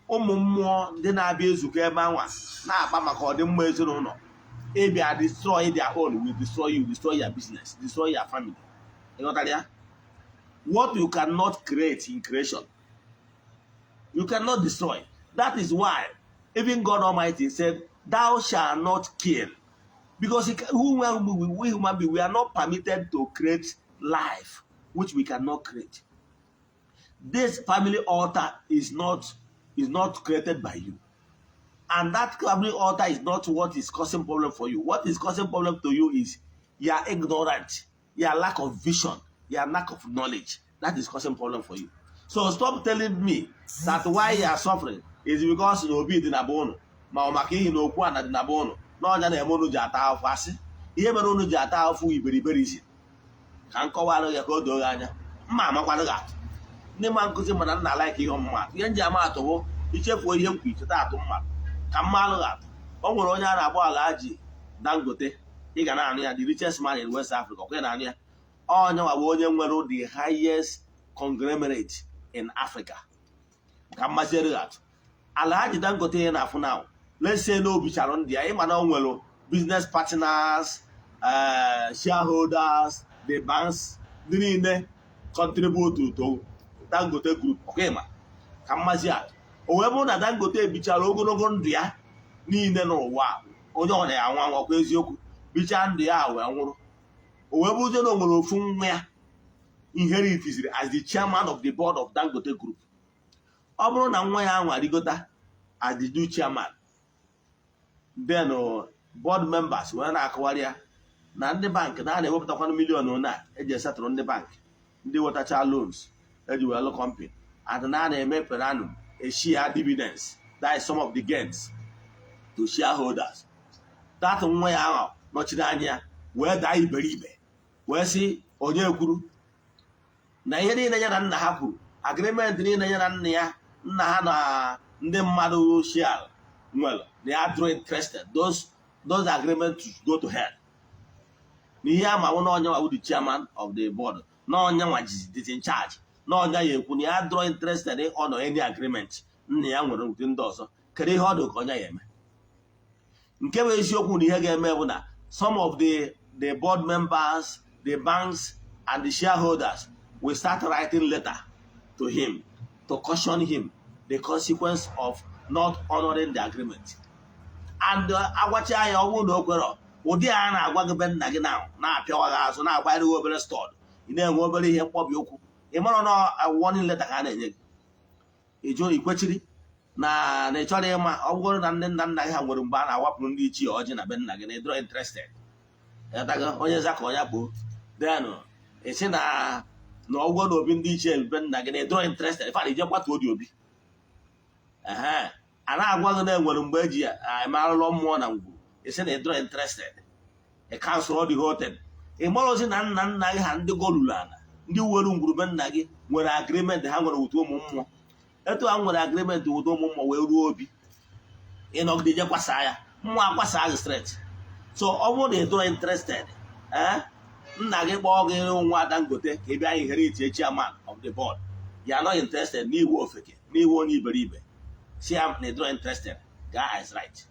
B: ụmụ mmụọ ndị na-abịa ezukọ ebe anwa na-akpa maka ọdịmma ezinụlọ, ịbịa destroy their own will destroy you, destroy your business, destroy your family. Ịghọtara ya? What you cannot create in creation, you cannot destroy. That is why even God Almighty said, "Thou shalt not kill," because we human being, we are not permitted to create life which we cannot create. This family altar is not created by you, and that family altar is not what is causing problem for you. What is causing problem to you is your ignorance, your lack of vision, your lack of knowledge. That is causing problem for you. So stop telling me that why you are suffering is because na obi dị na be unu, ma ọ maka ihi na okwu ana dị na be unu, na ọnya na-eme unu ji ata ahụfụ. Asị ihe mere unu ji ata ahụfụ iberiberi isi ka m kọwara ya ka o doo gị anya. Mma amakwanụ gị atụ. Ndị ma nkụzi mana nna like ihe ọmụma atụ. Ihe nji ama atụ bụ ichefuo ihe nkwu icheta atụ mmadụ ka mma alụghị atụ. O nwere onye a na-akpọ Alhaji Dangote. Ị ga na-anụ ya, the richest man in West Africa. Ọkwa ị na-anụ ya? Onye nwa bụ onye nwere the highest conglomerate in Africa. Ka mmaziere gị atụ, Alhaji Dangote ya na-afụ now, let's say na obichara ndị ya, ịma na o nwere business partners, shareholders, the banks, ndị niile contribute to Dangote Group. Ọkwa ịma ka mmazi atụ? O wee bụrụ na Dangote ebichara ogologo ndụ ya niile n'ụwa, onye ọ na-ya anwụ anwụ, ọkwa eziokwu? Bichaa ndụ ya wee nwụrụ. O wee bụrụzie na o nwere ofu nwa ya inheritiziri as the chairman of the board of Dangote Group. Ọ bụrụ na nwa ya anwa rigota as the new chairman, then board members wee na-akọwarị ya na ndị bank na a na-ewepụtakwanụ million one a eji esetụrụ ndị bank, ndị wetacha loans eji wee lụ company, and na a na-eme per annum a share dividends, that is some of the gains to shareholders. That nwa ya ahụ nọchiri anya ya wee daa iberibe, wee sị onye kwuru na ihe niile ya na nna ha kwuru, agreement niile ya na nna ya, nna ha na ndị mmadụ share nwere, na ya draw interested, those agreements go to hell, na ihe ama bụ na onye nwa bụ the chairman of the board, na onye nwa dị in charge, na onye ya ekwu na ya draw interested on any agreement nna ya nwere ụdị ndị ọzọ. Kedu ihe ọ dị ka onye ya eme? Nke bụ eziokwu na ihe ga-eme bụ na some of the board members, the banks and the shareholders will start writing letter to him to caution him the consequence of not honoring the agreement. And agwacha ya, ọ bụrụ na o kwere, ụdị a na-agwa gị be nna gị na na-apịawa gị azụ, na-agbanyere gị obere stud, ị na-enwe obere ihe mkpọbi ụkwụ, ị mara na warning letter ka a na-enye gị. Ịjụ ikwechiri na na ị chọrọ ịma. Ọ bụrụ na ndị nna nna gị ha nwere mgbe a na-awapụrụ ndị ichie ọjị na be nna gị, na ịdịrọ interested. Ịghọtago? Onye za ka onye gboo, then ị sị na ọgwụgwọ na obi ndị ichie be nna gị, na ịdịrọ interested. Ife ije kwatuo dị obi ehe a na-agwa gị na enwere mgbe eji eme arụlọ mmụọ na ngwuru, ị sị na ịdịrọ interested, ị cancel the whole thing. Ị mara ozi na nna nna gị ha, ndị goluru ala, ndị were ngwurube nna gị, nwere agreement ha nwere with ụmụ mmụọ. Etu ha nwere agreement with ụmụ mmụọ wee ruo obi, ịnọgide je kwasa ya, mmụọ akwasa gị straight. So ọ bụrụ na ị dịrọ interested, ee, nna gị kpọọ gị nwa Dangote ka ị bịa inherit chairman of the board, you are not interested, n'iwu ofeke, n'iwu onye iberibe, si ya na ị dịrọ interested, gaa is right.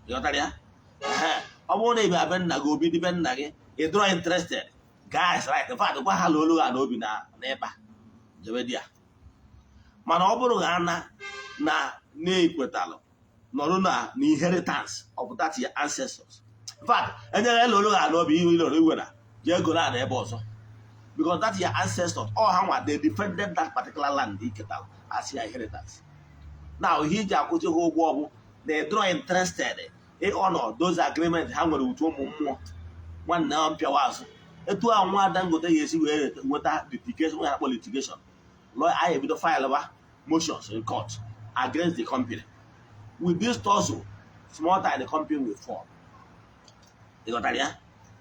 B: Ịghọtara ya? Ehe. Ọ bụrụ na ị bịa be nna gị, obi dị be nna gị, ị dịrọ interested, gaa is right. In fact, gwa ha na olu ha na obi na ịkpa jebe di ya. Mana ọ bụrụ ha na na-ekwetalụ nọrọ na inheritance of that your ancestors, in fact, enyere elu olu ha n'obi ihe iloro iwere jee goro ala ebe ọzọ, because that your ancestors, all ha nwa, they defended that particular land iketara as your inheritance. Now, ihe iji akwụsị ha ụgwọ bụ na ịdịrọ interested ịhonor those agreement ha nwere with ụmụ mmụọ. Nwanne ha, mpịawa azụ. Etu a nwa Dangote ga-esi wee nweta litigation, nwe akpọ litigation lawyer, anyị ebido file ba motions in court against the company. With this tussle, small time the company will fall. Ị ghọtara ya?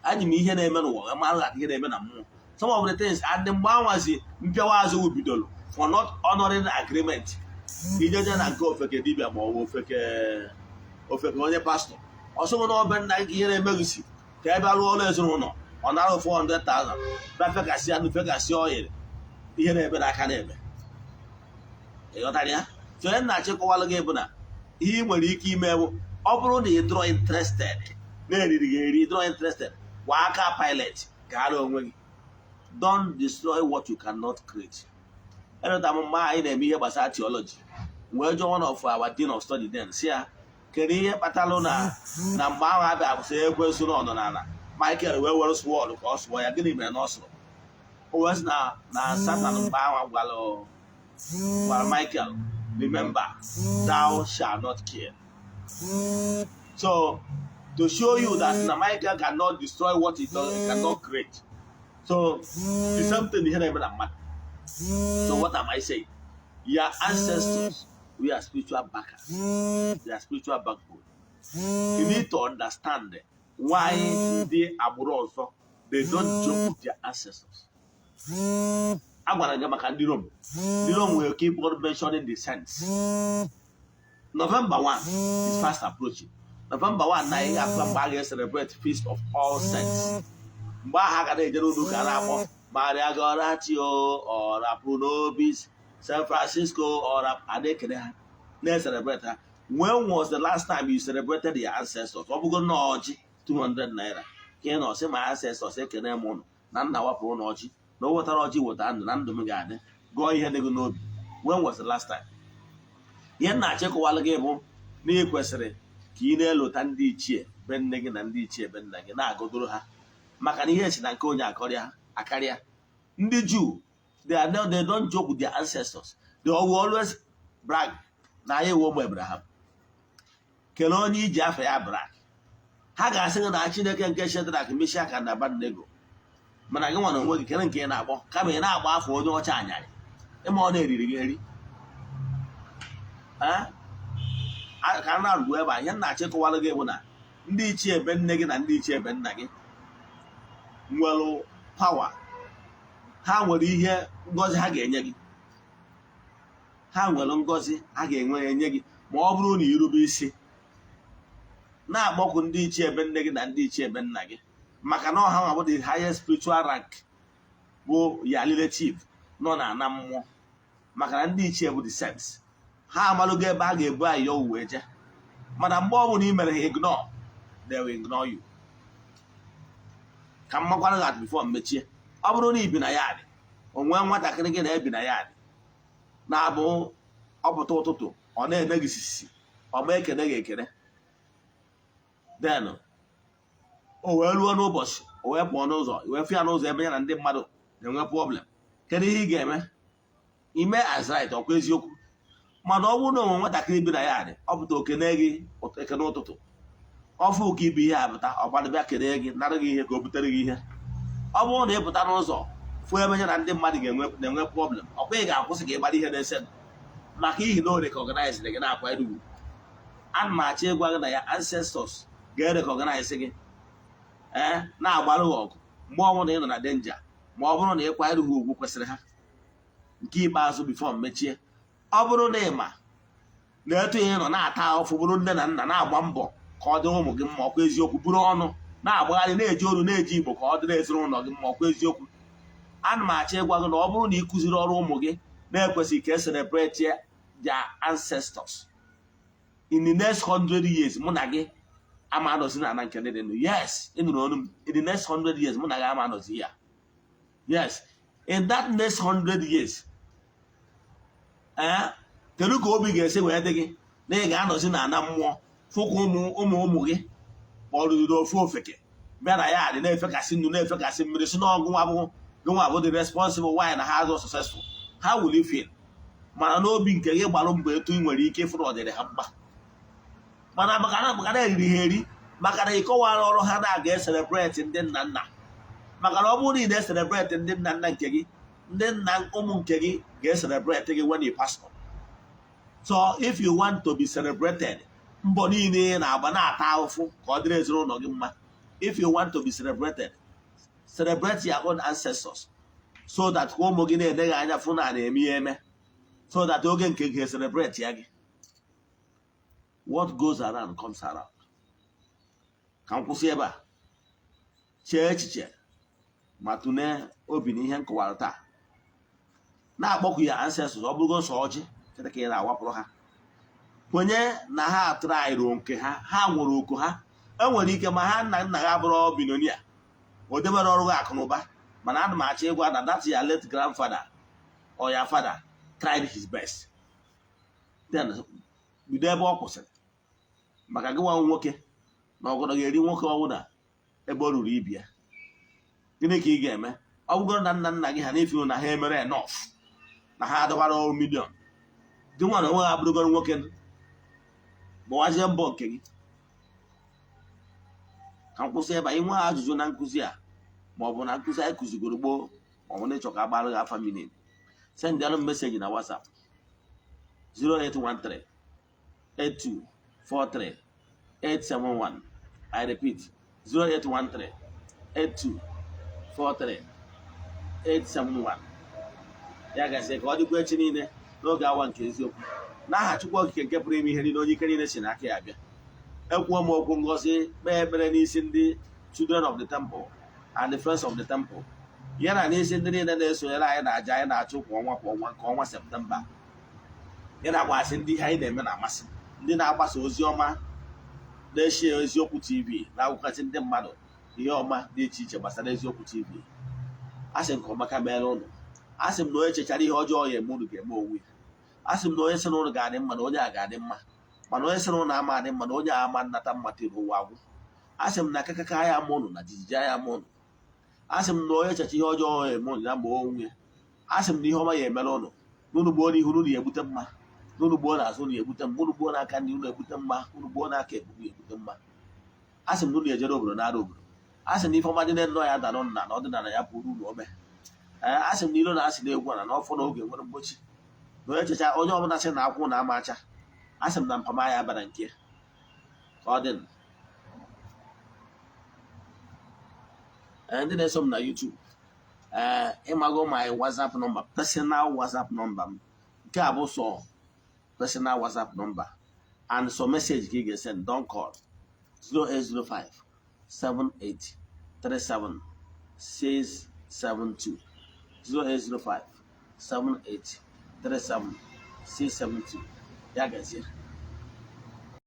B: Aji m ihe na-eme n'ụwa wee mara ihe na-eme na mmụọ, some of the things. And mgbe anwazi mpịawa azụ bidoro for not honoring agreement, ijeje na nke ofeke dibịa ma ọ bụ ofeke ofeke onye pastọ, ọsọgụ na ọbe nna gị, ihe na-emeghị ka ebe rụọ ọrụ ezinụlọ, ọ nara 400,000 bịa fekasị anụ, fekasị oil, ihe na-ebe n'aka na-eme. Ị ghọtara ya? So onye na-achịkọwalụ gị bụ na ihe ị nwere ike ime bụ, ọ bụrụ na ị dịrọ interested na-eriri gị eri, dịrọ interested, gwa aka pilot gaara onwe gị. Don't destroy what you cannot create. Eleta m mgbe anyị na-eme ihe gbasara theology, wee jụọ one of our dean of study then, si ya, kedu ihe kpatalụ na mgbe ahụ abịa sị ekwensu na ọnọ n'ala, Michael wee were sword ka ọ sụọ ya? Gịnị mere na ọ sụrụ? O wee sị na Satan mgbe ahụ gwara Michael, "Remember, thou shall not kill." So to show you that na Michael cannot destroy what he does, he cannot create. So the same thing ihe na-eme na mmadụ. So what am I saying? Your ancestors, we are spiritual backers, they are spiritual backbone. You need to understand why ndị agbụrụ ọzọ, they don't joke with their ancestors. A gwara gị maka ndị Rome. Ndị Rome will keep on mentioning the saints. November 1 is fast approaching. November 1 na ị ga-afụ mgbe a ga-celebrate Feast of All Saints. Mgbe ahụ a ga na-eje n'ụlọ ụka na-akpọ Maria Goretti, Ora Pro Nobis, San Francisco, ora a na-ekele ha, na-celebrate ha. When was the last time you celebrated your ancestors? Ọ bụgo na ọjị 200 naira ka ị nọ sị, "My ancestors, ekene m ụnụ na nna wapụrụ na ọjị na o wetara ọjị, weta ndụ na ndụ m ga-adị," gụọ ihe dị gị n'obi. When was the last time? Ihe m na-achịkọwalụ gị bụ na ị kwesịrị ka ị na-elota ndị ichie be nne gị na ndị ichie be nna gị, na-agụdoro ha, maka na ihe si na nke onye akọrịa akarịa. Ndị Jew, they are not, they don't joke with their ancestors. They will always brag na anyị ewu ụmụ Abraham. Kelee onye iji afọ ya brag. Ha ga-asị gị na Chineke nke Shedrak, Meshach na Abednego, mana gị nwere onwe gị, kere nke ị na-akpọ, kama ị na-agba afọ onye ọcha anyarị, ịma ọ na-eriri gị eri. Ka m na-arụgbu ebe a, ihe m na-achịkọwalụ gị bụ na ndị ichie ebe nne gị na ndị ichie ebe nna gị nwere power. Ha nwere ihe ngọzi ha ga-enye gị. Ha nwere ngọzi ha ga-enwe enye gị ma ọ bụrụ na irube isi na-akpọku ndị ichie ebe nne gị na ndị ichie ebe nna gị, maka na ọha nwa bụ the highest spiritual rank, bụ ya relative nọ na ana mmụọ, maka na ndị ichie bụ the saints. Ha amalụgo ebe a ga-ebu ayọ uwe je. Mana mgbe ọ bụla ị mere ha ignore, they will ignore you. Ka m makwara gị atụ before mechie. Ọ bụrụ na ibi na ya dị onwe nwatakịrị gị na-ebi na ya dị na-abụ ọpụta ụtụtụ, ọ na-eme gị sisi, ọ ma ekene gị ekene, then o wee ruo n'ụbọchị o wee pụọ n'ụzọ, wee fụ ya n'ụzọ ebe ya na ndị mmadụ na-enwe problem, kedu ihe ị ga-eme? Ime as right, ọkwa eziokwu? Mana ọ bụrụ na onwe nwatakịrị bi na ya dị, ọ pụta okene gị ekene ụtụtụ, ọfụ ka ibu ihe apụta, ọ gbadobịa kene gị, nara gị ihe ka o butere gị ihe. Ọ bụrụ na ị pụta n'ụzọ fụ ebe ya na ndị mmadụ ga-enwe na-enwe problem, ọkwa ị ga-akwụsị ka ị gbara ihe na-ese, maka ihi na o recognize gị na-akwanyere ugwu. Ana m achọ ịgwa gị na ya ancestors ga-erecognize gị, ee, na-agbara gị ọgụ mgbe ọbụla ị nọ na danger, ma ọ bụrụ na ị kwanyere ha ugwu kwesịrị ha. Nke ikpeazụ before mechie, ọ bụrụ na ị ma na etu ị nọ na-ata ahụfụ, bụrụ nne na nna na-agba mbọ ka ọ dịrị ụmụ gị mma, ọkwa eziokwu? Bụrụ ọnụ na-agbagharị, na-eji olu, na-eji Igbo ka ọ dịrị ezinụlọ gị mma, ọkwa eziokwu? Ana m achọ ịgwa gị na ọ bụrụ na ị kụziri ọrụ ụmụ gị na-ekwesịghị ka e celebrate their ancestors, in the next 100 years, mụ na gị ama anọzi na ana nke ndị dị ndụ. Yes, ị nụrụ ọnụ m. In the next 100 years, mụ na gị ama anọzi ya. Yes, in that next 100 years, ee, kedu ka obi ga-esi wee dị gị na ị ga-anọzi na ana mmụọ, fụka ụmụ ụmụ ụmụ gị kpọrụrụ ofu ofeke bịa na ya dị na-efekasị nnu, na-efekasị mmiri, si n'ọgụ nwa bụ gị nwa bụ the responsible why na ha azụ successful? How will you feel? Mana n'obi nke gị, gbalụ mbọ etu ị nwere ike ịfụ na ọ dịrị ha mkpa, mana maka na eriri ha eri, maka na ịkọwara ọrụ ha na-aga e celebrate ndị nna nna. Maka na ọ bụrụ na ị na-ecelebrate ndị nna nna nke gị, ndị nna ụmụ nke gị ga-ecelebrate gị when you pass on. So if you want to be celebrated, mbọ niile ị na-agba na-ata ahụhụ ka ọ dịrị ezinụlọ gị mma, if you want to be celebrated, celebrate your own ancestors so that ka ụmụ gị na-ene gị anya fụ na na-eme ihe eme, so that oge nke ga-celebrate ya gị. What goes around comes around. Ka m kwụsị ebe a. Chee echiche ma tụlee obi na ihe m kọwara taa. Na-akpọku ya ancestors, ọ bụrụgo sọ ọjị cheta ka ị na-awapụrụ ha, kwenye na ha tryrụ nke ha, ha nwere oku ha. Enwere ike ma ha nna nna ha bụrụ billionaire, o debere ọrụ gị akụ na ụba, mana ana m achọ ịgwa na that your late grandfather or your father tried his best. Then bido ebe ọ kwụsịrị. Maka gị nwa nwoke na ọgọdọ ga-eri nwoke ọbụla ebe o ruru ibi ya, gịnị ka ị ga-eme? Ọ bụgoro na nna nna gị ha na-efi na ha emere enough, na ha adọbara ọrụ million, gị nwa na onwe ha abụrụgoro nwoke, gbawazie mbọ nke gị. Ka m kwụsị ebe a. Inwe ajụjụ na nkụzi a, ma ọ bụ na nkụzi anyị kụzigoro gboo, ma ọ bụ na ịchọ ka agbara gị afa miri, sendịalụ m message na WhatsApp 0813 8243 871. I repeat, 0813 8243 871. Ya gazie, ka ọ dịkwa echi niile n'oge awa nke eziokwu. N'aha Chukwu Okike nke pụrụ ime ihe niile, onye ike niile si n'aka ya bịa, ekwuo m okwu ngozi, kpee ekpere n'isi ndị children of the temple and the friends of the temple, ya na n'isi ndị niile na-esonyere anyị na aja anyị na-achụ kwa ọnwa kwa ọnwa nke ọnwa Septemba, ya na agbasị ndị ihe anyị na-eme na-amasị, ndị na-agbasa ozi ọma, na-eshi Eziokwu TV, na-agwụkasị ndị mmadụ ihe ọma dị iche iche gbasara Eziokwu TV. A sị nke ọma ka meere ụnụ. A sị m na onye chechara ihe ọjọọ ya eme, unu ga-eme onwe ya. A sị m na onye sị na ụnụ ga-adị mma, na onye a ga-adị mma, mana onye sị na ụnụ ama adị mma, na onye a ama nnata mma tiri ụwa agwụ. A sị m na akakaka ya ama ụnụ, na jijiji ya ama ụnụ. A sị m na onye checha ihe ọjọọ ya eme ụnụ, ya ma onwe ya. A sị m na ihe ọma ya emere ụnụ, n'ụnụ gbuo n'ihu, n'ụnụ ya egbute mma, n'ụnụ gbuo n'azụ, ụnụ ya egbute mma, ụnụ gbuo n'aka ndị ụnụ egbute mma, ụnụ gbuo n'aka ekpukpu ya egbute mma. A sị m na ụnụ ejere obodo nara obodo. A sị m na ife ọma dị nnọọ ya dara ụnụ na ọdịnala ya pụrụ unu ome. Ee, a sị m na ilo na asị na egwu na n'ọfọ n'oge nwere mgbochi, na onye checha, onye ọbụla sị na akwụ na ama acha, a sị m na mpama ya bara nke ka ọ dị. Ee, ndị na-eso m na YouTube, ee, ịmago my WhatsApp number, personal WhatsApp number m. Nke a bụ sọ personal WhatsApp number and so message ka ị ga-esend, don't call: 0805 78 37 672, 0805 78 37 672. Ya gazie.